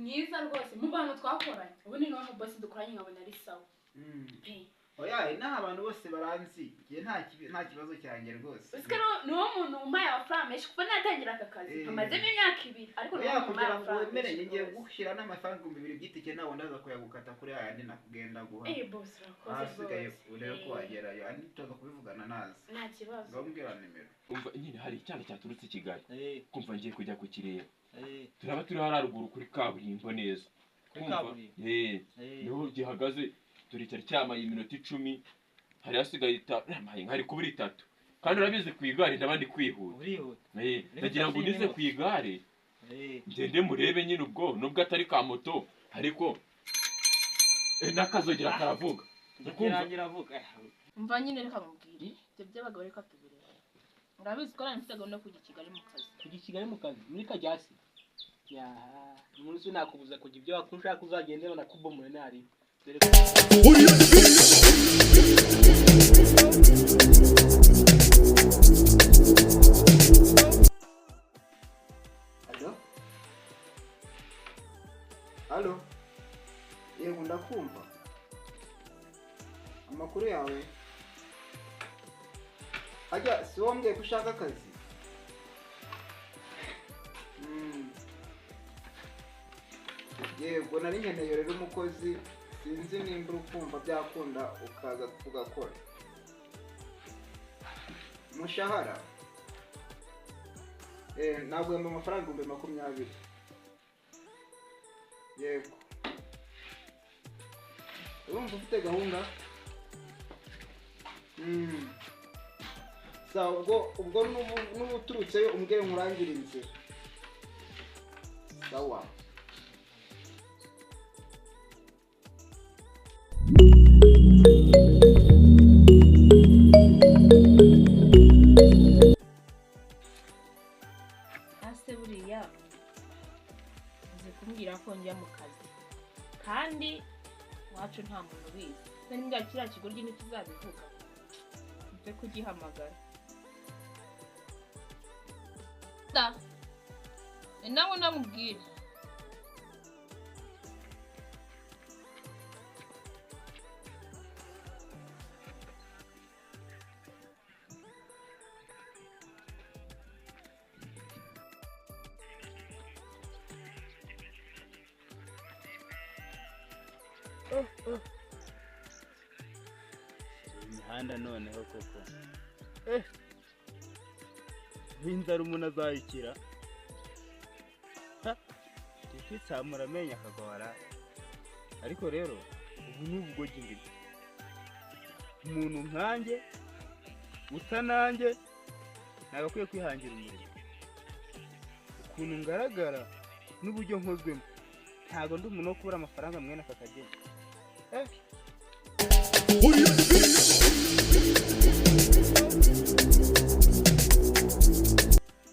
Mwiza rwose mu bantu twakoranye. Ubu ni niwe boss dukoranye nkabona ari sawa. Oya, inaha abantu bose baranzi. Ngiye nta kibazo cyanjye rwose. Usike no muntu umpaye amafaranga menshi kuva natangira aka kazi. Amazemo imyaka 2 ariko no kugira ngo wemere ngiye gushyira n'amafaranga 2000 by'itike nawe ndaza kuyagukata kuri ayandi nakugenda guha. Boss urakoze. Asigaye urebe ko wagerayo andi tuza kubivugana naza. Nta kibazo. Ngombwira nimero. Umva nyine hari icyana cyaturutse Kigali. Kumva ngiye kujya kukireba. Turaba turi hararuguru kuri kaburimbo neza. Kuri kaburimbo. Niho gihagaze. Turicara cyamaye iminota 10 hari hasigaye hari kubura 3 kandi urabizi ku igare ndabandi kwihuta. Ndagira ngo unize ku igare ngende murebe nyine ubwo nubwo atari ka moto ariko nakazogera karavuga. Umva nyine reka mubwire ibyo by'abagabo reka tubirebe. Urabizi ko nari mfite gahunda yo kujya i Kigali mu kazi. Kujya i Kigali mu kazi muri kajyasi. Ya umuntu sinakubuza kujya ibyo wakushaka uzagendera nakubomore nari. Allo? Allo? Yego ndakumva. Amakuru yawe? Ajya si wombwiye ko ushaka akazi? Yego nari nkeneye rero umukozi. Sinzi nimba ukumva byakunda ukaza tugakora. Umushahara naguhemba amafaranga 20,000. Yego. Urumva ufite gahunda? Sawa ubwo n'ubuturutseyo umbwire nkurangire inzira. Sawa. Ase buriya uzi kumbwira ko njya mu kazi kandi wacu nta muntu ubizi. Nari mbwira kiriya kigoryi ntikizabivuga mve kugihamagara. Nawe namubwira. Imihanda noneho koko n'inzara umuntu azayikira kwitsamura amenyo akagwara. Ariko rero ubu ni ubugoryi ndimo. Umuntu nkanjye usa nanjye nagakwiye kwihangira umurimo. Ukuntu ngaragara n'uburyo nkozwemo ntago ndi umuntu wo kubura amafaranga mwene aka kageni.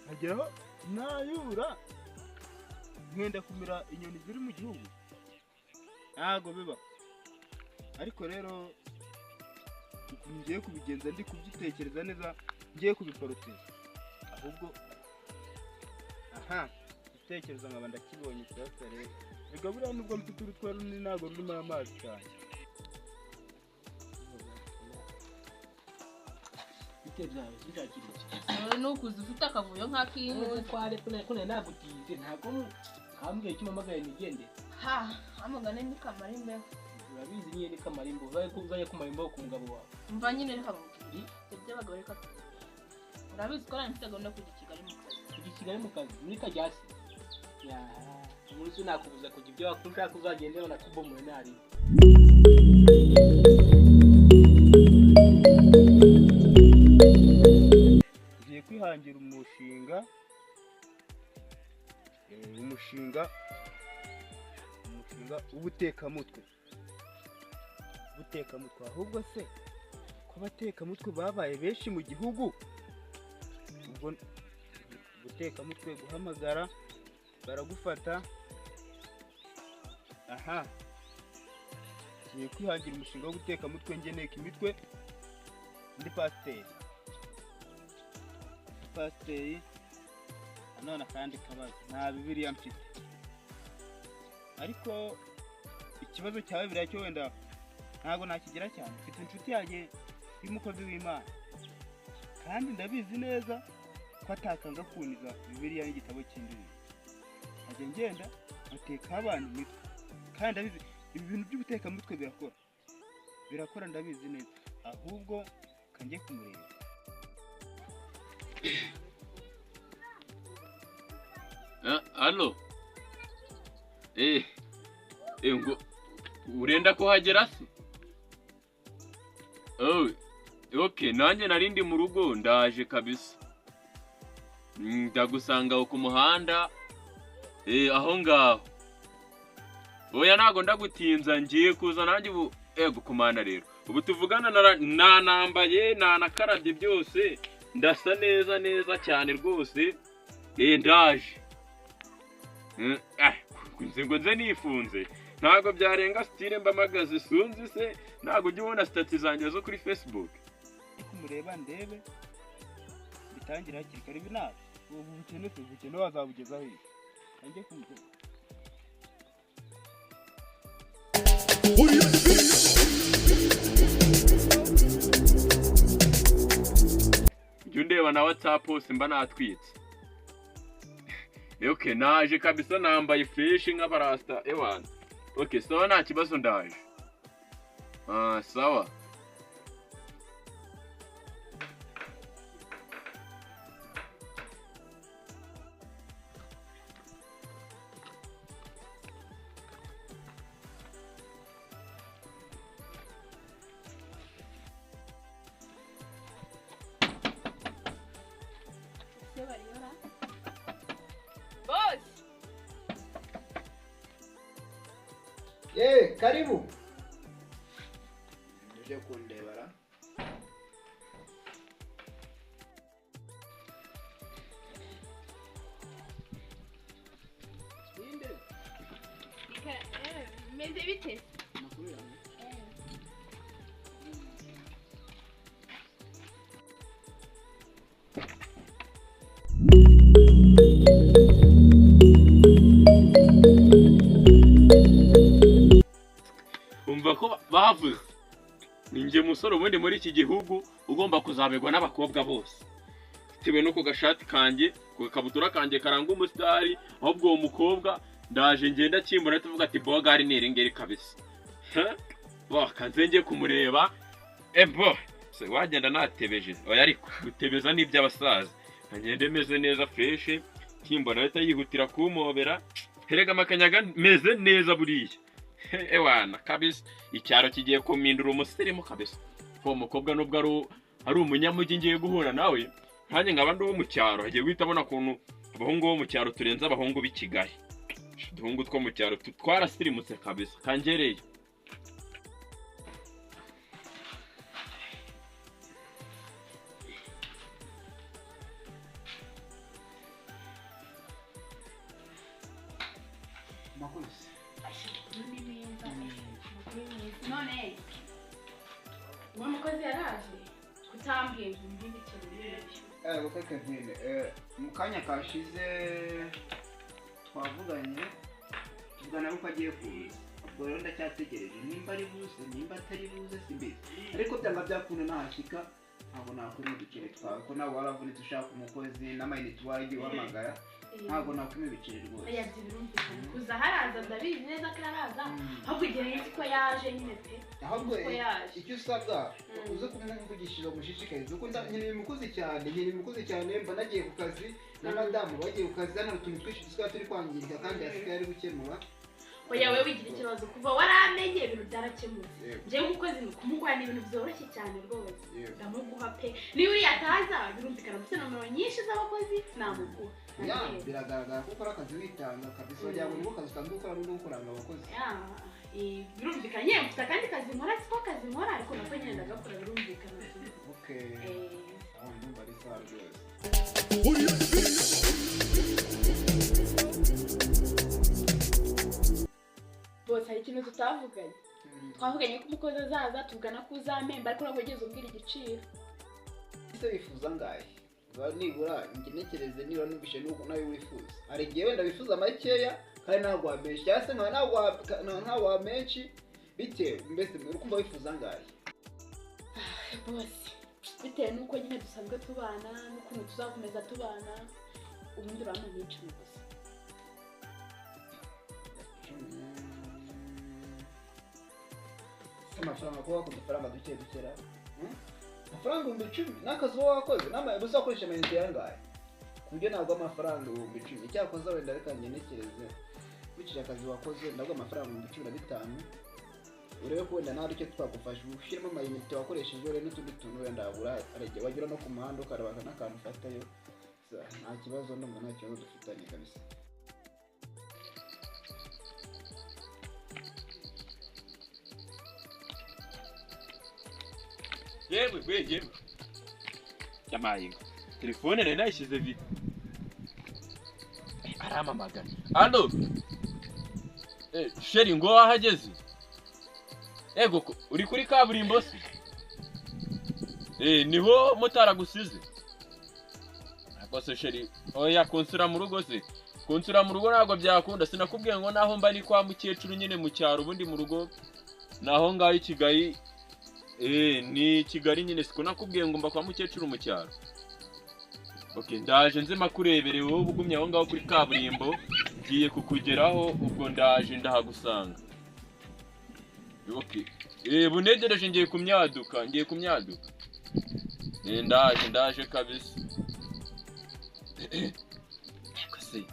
Nkageraho nayura nkenda kumira inyoni ziri mu gihugu ntago biba. Ariko rero ukuntu ngiye kubigenza ndi kubyitekereza neza ngiye kubiporoteza ahubwo aha igitekerezo nkaba ndakibonye sasa rero. Reka buriya nubwo mfite urutwa runini ntago rurimo amazi cyane. Nukuze ufite akavuyo nk'ak'intuzi. Ko nagutize ntabwo kambwiye icyo umpamagaye nigende. Ha, amugane ni kamara imbeho. Urabizi nyine ni kamara imbeho. Uzaye kumara imbeho ku mugabo wawe. Umva nyine reka mubwire ibyo by'abagabo reka tubirebe. Urabizi ko nari mfite gahunda yo kujya i Kigali mu kazi. Kujya i Kigali mu kazi muri kajyasi. Ya, umuntu sinakubuza kujya ibyo wakushaka uzagendera nakubomore nari. Ngiye kwihangira umushinga w'ubutekamutwe. Ahubwo se ko abatekamutwe babaye benshi mu gihugu, ubwo gutekamutwe guhamagara baragufata. Aha ngiye kwihangira umushinga wo gutekamutwe ngeneka imitwe ndi pasiteri. Pasiteri nanone akandi kabazo nta bibiliya mfite. Ariko ikibazo cyawe biriya cyo wenda ntabwo nakigira cyane. Mfite inshuti yanjye y'umukozi w'Imana, kandi ndabizi neza ko atakanga kuniza Bibiliya n'igitabo cy'indirimbo. Nkajya ngenda nkatekaho abantu imitwe, kandi ndabizi ibi bintu by'ubutekamutwe birakora, birakora ndabizi neza. Ahubwo kanjye kumureba. Allo, ngo urenda kuhagera se? Oh, okay, nanjye nari ndi mu rugo ndaje kabisa. Ndagusanga aho ku muhanda, aho ngaho. Oya ntago ndagutinza, ngiye kuza nanjye ubu. Ego kumana rero, ubu tuvugana nanambaye nanakarabye byose, ndasa neza neza cyane rwose. Ndaje. Ngo nze nifunze ntabwo byarenga style mbamagaze sunzi se, ntabwo ujya ubona stati zanjye zo kuri Facebook. Kumureba ndebe bitangira hakiri kare, ibi nabi ubu bukene se bukene wazabugeza he? Kanjye kumureba. Jya undeba na WhatsApp hose mba natwitse. Okay, naje kabisa nambaye fresh nk'abarasta ewana. Okay, sawa nta kibazo ndaje. Sawa. Karibu. Uje kundebara. Ninde? Meze bite? Makuru yawe. Umva ko bavuze ninjye musore ubundi muri iki gihugu ugomba kuzabegwa n'abakobwa bose, bitewe no ku gashati kanjye, ku gakabutura kanjye karanga umusitari. Ahubwo uwo mukobwa ndaje ngenda kimbona tuvuga ati bogari ni iringeri kabisa. Bo kanze ngiye kumureba, bo se wagenda natebeje. Oya ariko gutebeza ni iby'abasaza. Ngende meze neza fresh, kimbona ahita yihutira kumobera. Herega amakanyaga meze neza buriya. Ewana kabisa icyaro kigiye kumindura umusirimu kabisa. Uwo mukobwa nubwo ari umunyamujyi ngiye guhura nawe, nkanjye nkaba ndi uwo mu cyaro, agiye guhita abona ukuntu abahungu bo mu cyaro turenze abahungu b'i Kigali. Uduhungu two mu cyaro twarasirimutse kabisa. Kangereye. Makuzi. None uwo mukozi yaraje kutambwiye ngo mbi bikeneye. Okay, Kevin, mu kanya kashize twavuganye tuvugana uko agiye kuza. Ubwo rero ndacyategereje nimba ari buze nimba atari buze simbizi, ariko byanga byakunda nahashyika ntabwo nakwima ibiceri twawe, ko nawe waravunitse ushaka umukozi n'amayinite wagiye uhamagara, ntabwo nakwima ibiceri rwose. Oya byo birumvikana, kuza haraza ndabizi neza ko araza, ahubwo igihe nzi ko yaje nyine pe. Ahubwo icyo usabwa uze kumuvugishiriza umushishikarize, kuko nkeneye umukozi cyane, nkeneye umukozi cyane, mba nagiye ku kazi na madamu bagiye ku kazi, hano utuntu twinshi dusigaye turi kwangirika kandi hasigaye ari gukemura. Oya wewe wigira ikibazo kuva waramenye ibintu byarakemutse. Njyewe umukozi kumuguha ni ibintu byoroshye cyane rwose, ndamuguha pe. Niba uriya ataza birumvikana mfite nomero nyinshi z'abakozi namuguha. Ya biragaragara ko ukora akazi witanga kabisa, wagira ngo niko kazi usanzwe ukora n'ubwo kuranga abakozi. Birumvikana nyine mfite akandi kazi nkora, siko kazi nkora ariko nako nyine ndagakora birumvikana. Okay, aho ndumva ari sawa rwose. Bose hari ikintu tutavuganye. Twavuganye ko umukozi azaza tuvugana ko uzampemba, ariko ntabwo wigeze umbwira igiciro. Ese wifuza angahe? Nibura ngenekereze niba numvise nuko nawe wifuza. Hari igihe wenda wifuza makeya, Kandi ntabwo wa menshi, cyangwa se nkaba ntaguha menshi, bitewe mbese uri kumva wifuza angahe? Bose bitewe n'uko nyine dusanzwe tubana n'ukuntu tuzakomeza tubana, ubundi urampa nk'icumi gusa. Si amafaranga kuba wakoze udufaranga duke dukera? Amafaranga 10,000 n'akazi uba wakoze gusa wakoresha amayinite yangahe ku buryo ntabwo amafaranga 10,000? Icyakoze wenda reka ngenekereze nkurikije akazi wakoze, ndaguha amafaranga 15,000, urebe ko wenda nawe icyo twagufasha, ushyiremo amayinite wakoresheje, urebe n'utundi tuntu wenda wagura, hari igihe wagera no ku muhanda ukareba n'akantu ufatayo. Nta kibazo, ndumva nta kibazo dufitanye kabisa. Yewe we, yewe, yamaye inka, telefone nari nayishyize vide, arampamagara. Allo, chéri, ngo wahageze? Ego ko uri kuri kaburimbo se? Niho motari agusize? Ariko se chéri, oya, kunsura mu rugo se, kunsura mu rugo ntabwo byakunda. Sinakubwiye ngo naho mba ni kwa mukecuru nyine mu cyaro, ubundi mu rugo naho ngaho i Kigali. Ni Kigali nyine, siko nakubwiye ngo mba kwa mukecuru mu cyaro? Okay, ndaje nze makurebere, wowe ugumye aho ngaho kuri kaburimbo, ngiye kukugeraho, ubwo ndaje ndahagusanga. Okay. Bunegereje, ngiye kumyaduka, ngiye kumyaduka. Ndaje, ndaje kabisa. Ariko se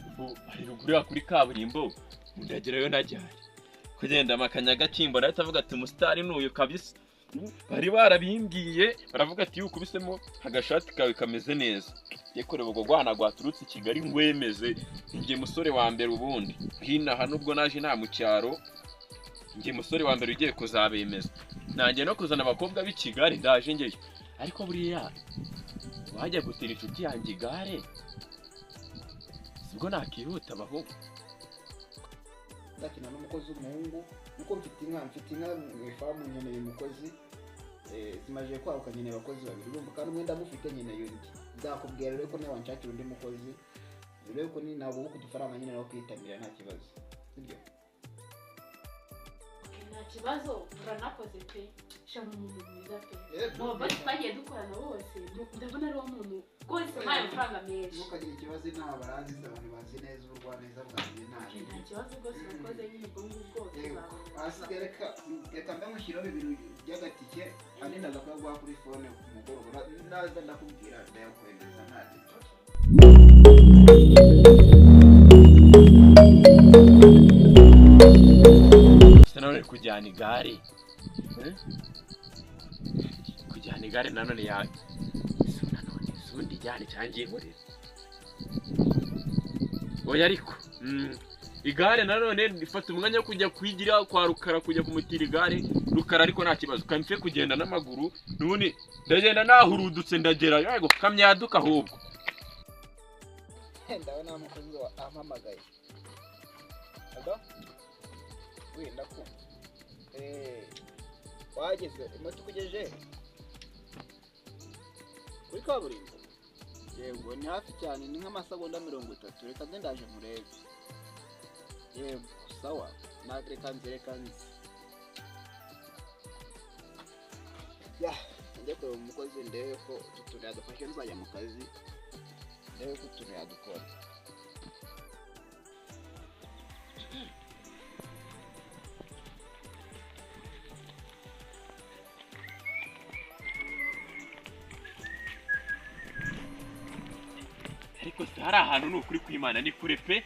ubu ari ruguru kuri kaburimbo, ndagerayo najyari kugenda amakanya gatimbo, arahita avuga ati umusitari n'uyu kabisa. Bari barabimbwiye, baravuga ati ukubisemo agashati kawe kameze neza. Ngiye kureba ubwo rwana rwaturutse i Kigali ngwemeze, njye musore wa mbere ubundi hinaha, nubwo naje nta mu cyaro, njye musore wa mbere ugiye kuzabemeza, nanjye no kuzana abakobwa b'i Kigali, ndaje ngeyo. Ariko buriya wajya gutira inshuti yanjye igare, sibwo nakihuta abahungu. Ndakina n'umukozi w'umuhungu, nuko mfite inka, mfite inka mu ifamu, nkeneye umukozi, zimaze kwaguka, nkeneye abakozi babiri, urumva, kandi umwe ndamufite, nkeneye undi. Nzakubwira rero ko nawe wanshakira undi mukozi, rero ko ni ntabwo ubu udufaranga nyine nawe kwitamira, nta kibazo, sibyo? Nta kibazo, uranakoze pe, shama, umuntu mwiza pe. Mu babosi twagiye dukorana bose, ndabona ari wo muntu rwose umpaye amafaranga menshi. Ntukagire ikibazo, inama baranzi, abantu bazi neza ubugwaneza bwanjye, nta Nta kibazo rwose, urakoze nyine, ubwo ngubwo tuzabona. Hasigaye reka mbe mushyiraho ibintu by'agatike, andi ndaza kuyaguha kuri phone ku mugoroba, naza ndakubwira, ndayakohereza, nta kibazo. Se nanone kujyana igare, eh? Kujyana igare nanone ya si nanone si ubundi ijyane cyangwa ihorere? Oya, ariko igare nanone ifata umwanya wo kujya kwigira kwa Rukara, kujya kumutira igare Rukara, ariko nta kibazo, kamfe kugenda n'amaguru, n'ubundi ndagenda nahurudutse, ndagera, yego, kamyaduka ahubwo. Ndabona umukozi wa ampamagaye. Allo, oui, ndakumva. Wageze imoto ikugejeje kuri kaburimbo? Yego, ni hafi cyane, ni nk'amasegonda 30. Reka nze, ndaje murebe. Yego, sawa, na reka nze, reka nze. Ya, njye kureba umukozi, ndebe ko utu tuntu yadufashe, nzajya mu kazi, ndebe ko utuntu yadukora. Ariko se hari ahantu, ni ukuri kw'Imana, ni kure pe.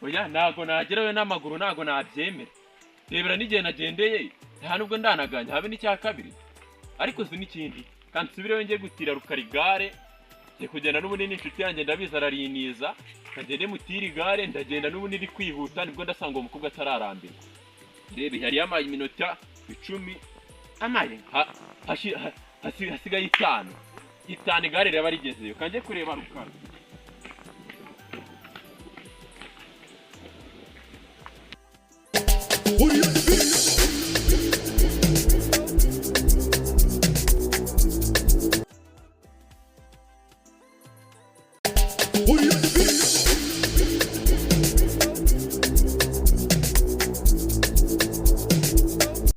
Oya, ntago nagerayo n'amaguru, ntago nabyemera. Rebera n'igihe nagendeye, nta nubwo ndanaganya habe n'icya kabiri. Ariko si n'ikindi, kandi nsubireyo njye gutira Rukara igare. Ngiye kugenda n'ubundi n'inshuti yanjye, ndabizi arariniza, nkagende mutira igare. Ndagenda n'ubundi iri kwihuta, nibwo ndasanga uwo mukobwa atararambirwa. Rebe yari yamaye iminota 10, amaye hasigaye itanu, itanu igare riraba rigezeyo. Kanjye kureba Rukara. Uriyo.